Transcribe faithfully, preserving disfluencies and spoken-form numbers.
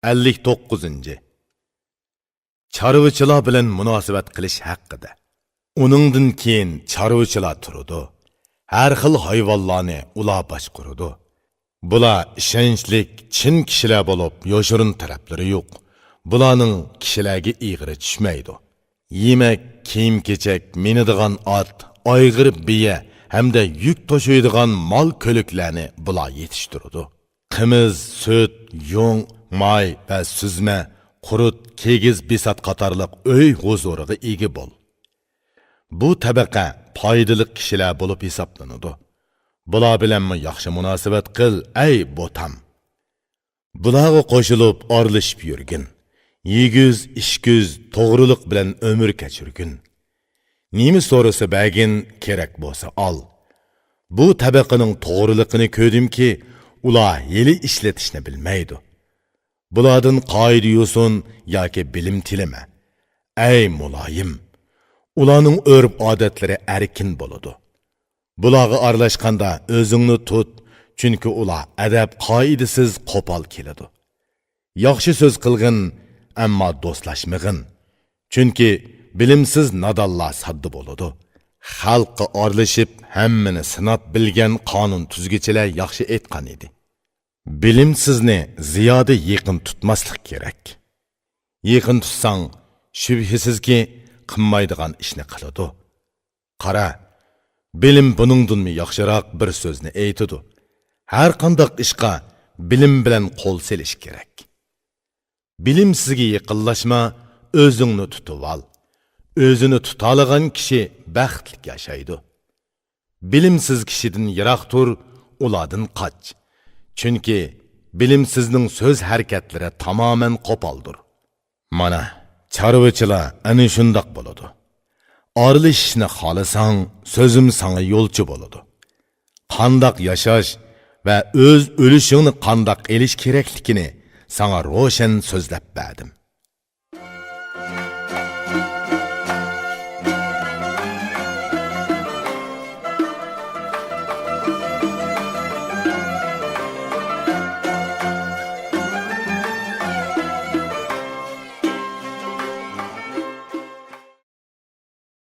ئەللىك توققۇزىنچى. چارۋىچىلار بىلەن مۇناسىۋەت قىلىش ھەققىدە. ئۇنىڭدىن كېيىن چارۋىچىلار تۇرىدۇ. ھەر خىل ھايۋانلارنى ئۇلار باشقۇرىدۇ. بۇلار ئىشەنچلىك، چىن كىشىلەر بولۇپ، يوشۇرۇن تەرەپلىرى يوق. بۇلارنىڭ كىشىلەرگە ئېغىرى چۈشمەيدۇ. يېمەك، كىيىم-كېچەك، مىنىدىغان ئات، ئايغىر بىيە ھەمدە يۈك توشۇيدىغان مال-كۆلۈكلەرنى بۇلار يېتىشتۈرىدۇ. قىمىز، سۈت، يۇڭ، ماي ۋە سۈزمە، قۇرۇت، كىگىز، بىسات قاتارلىق ئۆي ھۇزۇرىغا ئىگە بول. بۇ تەبەقە پايدىلىق كىشىلەر بولۇپ ھېسابلىنىدۇ. بۇلار بىلەنمۇ ياخشى مۇناسىۋەت قىل، ئەي بوتام! بۇلارغا قوشۇلۇپ ئارىلىشىپ يۈرگىن. يېگۈز، ئىچكۈز، توغرىلىق بىلەن ئۆمۈر كەچۈرگىن. نېمە سورىسا بەرگىن، كېرەك بولسا ئال. بۇ تەبەقىنىڭ توغرىلىقىنى كۆردۈمكى، ئۇلار ھىيلە ئىشلىتىشنى بىلمەيدۇ. بۇلاردىن قائىدە-يوسۇن ياكى بىلىم تىلىمە. ئەي مۇلايىم! ئۇلارنىڭ ئۆرپ-ئادەتلىرى ئەركىن بولىدۇ. بۇلارغا ئارىلاشقاندا ئۆزۈڭنى تۇت، چۈنكى ئۇلار ئەدەپ-قائىدىسىز قوپال كېلىدۇ. ياخشى سۆز قىلغىن، ئەمما دوستلاشمىغىن. چۈنكى بىلىمسىز نادانلار ساددا بولىدۇ. خەلققە ئارىلىشىپ، ھەممىنى سىناپ بىلگەن قانۇن تۈزگۈچىلەر ياخشى ئېيتقان ئىدى. بىلىمسىزنى زىيادە يېقىن تۇتماسلىق كېرەك. يېقىن تۇتساڭ، شۈبھىسىزكى، قىلمايدىغان ئىشنى قىلىدۇ. قارا، بىلىم بۇنىڭدىنمۇ ياخشىراق بىر سۆزنى ئېيتىدۇ. ھەر قانداق ئىشقا بىلىم بىلەن قول سېلىش كېرەك. بىلىمسىزگە يېقىنلاشما، ئۆزۈڭنى تۇتۇۋال. ئۆزىنى تۇتالىغان كىشى بەختلىك ياشايدۇ. بىلىمسىز كىشىدىن يىراق تۇر، ئۇلاردىن قاچ. چۈنكى بىلىمسىزنىڭ سۆز ھەرىكەتلىرى تامامەن قوپالدۇر. مانا، چارۋىچىلار ئەنە شۇنداق بولىدۇ. ئارىلىشىشنى خالىساڭ، سۆزۈم ساڭا يولچى بولىدۇ. قانداق ياشاش ۋە ئۆز ئۈلۈشۈڭنى قانداق ئېلىش كېرەكلىكىنى ساڭا روشەن سۆزلەپ بەردىم.